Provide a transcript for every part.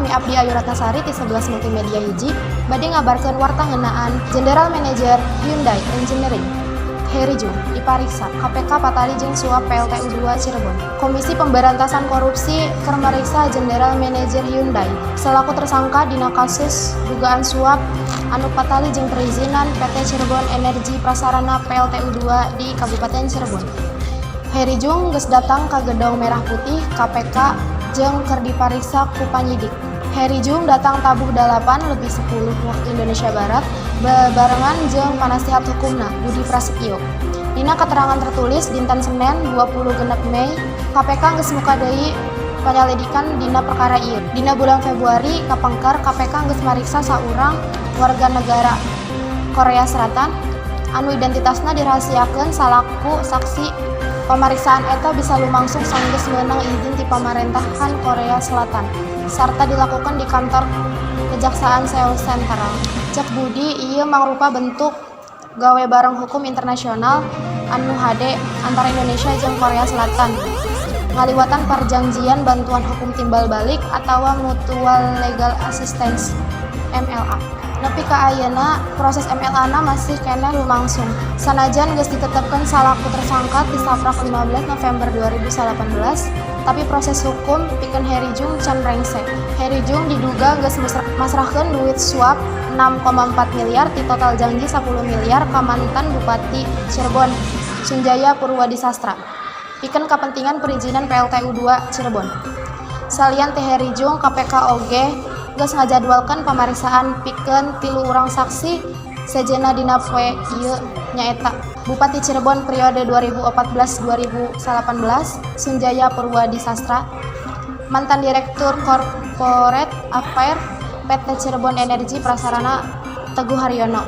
nami abdi Ayu Ratnasari ti 11 Multimedia 1 bade ngabarkeun warta ngeunaan General Manager Hyundai Engineering Harry Jung dipariksa KPK patali jeung suap PLTU 2 Cirebon. Komisi Pemberantasan Korupsi keur mariksa General Manager Hyundai selaku tersangka dina kasus dugaan suap anu patali jeung perizinan PT Cirebon Energi Prasarana PLTU 2 di Kabupaten Cirebon. Harry Jung geus datang ka Gedong Merah Putih KPK jeung keur dipariksa ku panyidik. Harry Jung datang tabuh 8.10 waktu Indonesia Barat bebarengan jeung panasihat hukumna, Budi Prasetyo. Dina keterangan tertulis dinten Senen 26 Mei, KPK geus muka deui panyalidikan dina perkara ieu. Dina bulan Februari kapengker, KPK geus mariksa saurang warga negara Korea Selatan anu identitasna dirahasiakeun salaku saksi. Pamariksaan eta bisa lumangsung sanggeus meunang izin ti pamarentahan Korea Selatan sarta dilakukan di kantor Kejaksaan Seoul Central. Cek Budi, ieu mangrupa bentuk gawe bareng hukum internasional anu hade antara Indonesia jeung Korea Selatan ngaliwatan Parjanjian Bantuan Hukum Timbal Balik atawa Mutual Legal Assistance, MLA. Nepi ka ayeuna proses MLA na masih keneh lumangsung. Sanajan geus ditetepkeun salaku tersangka ti saprak 15 November 2018, tapi proses hukum pikeun Harry Jung can rengse. Harry Jung diduga geus masrahkeun duit suap 6,4 miliar ti total janji 10 miliar ka mantan Bupati Cirebon Sunjaya Purwadisastra pikeun kapentingan perizinan PLTU 2 Cirebon. Salian ti Harry Jung, KPK oge geus ngajadwalkeun pamariksaan pikeun tilu urang saksi sejenna dina poe ieu, nyaeta Bupati Cirebon periode 2014-2018 Sunjaya Purwadisastra, mantan Direktur Corporate Affairs PT Cirebon Energi Prasarana Teguh Haryono,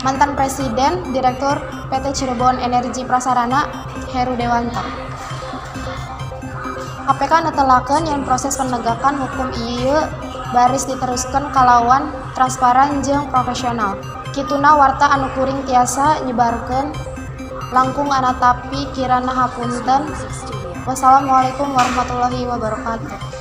mantan Presiden Direktur PT Cirebon Energi Prasarana Heru Dewanto. KPK netelakeun yen proses penegakan hukum ieu baris diteruskeun kalawan transparan jeung profesional. Kituna warta anu kuring tiasa nyebarkeun, langkung anatapi kirana hapunten. Wassalamualaikum warahmatullahi wabarakatuh.